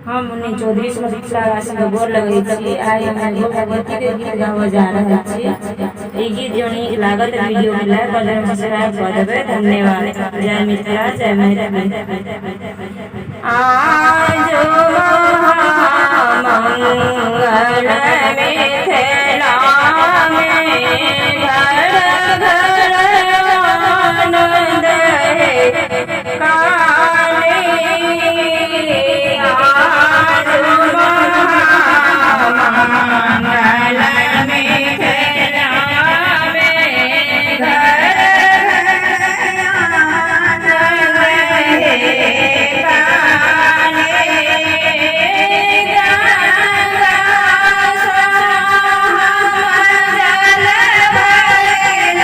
हम मुन्नी चौधरी से मिथिला वासी के गोर लगै छी। आइ हम एगो भगवती के गीत गाबऽ जा रहल छी। ई गीत जो नीक लागत, वीडियो के लाइक कर देबै, सब्सक्राइब कर देबै। धन्यवाद। जय मिथिला, जय मैथिली। आज मंगल मिथिला में घर घर आनंद है काली। आज मंगल मिथिला में घर घर आनंद है काली। गंगा जल भरला।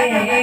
के।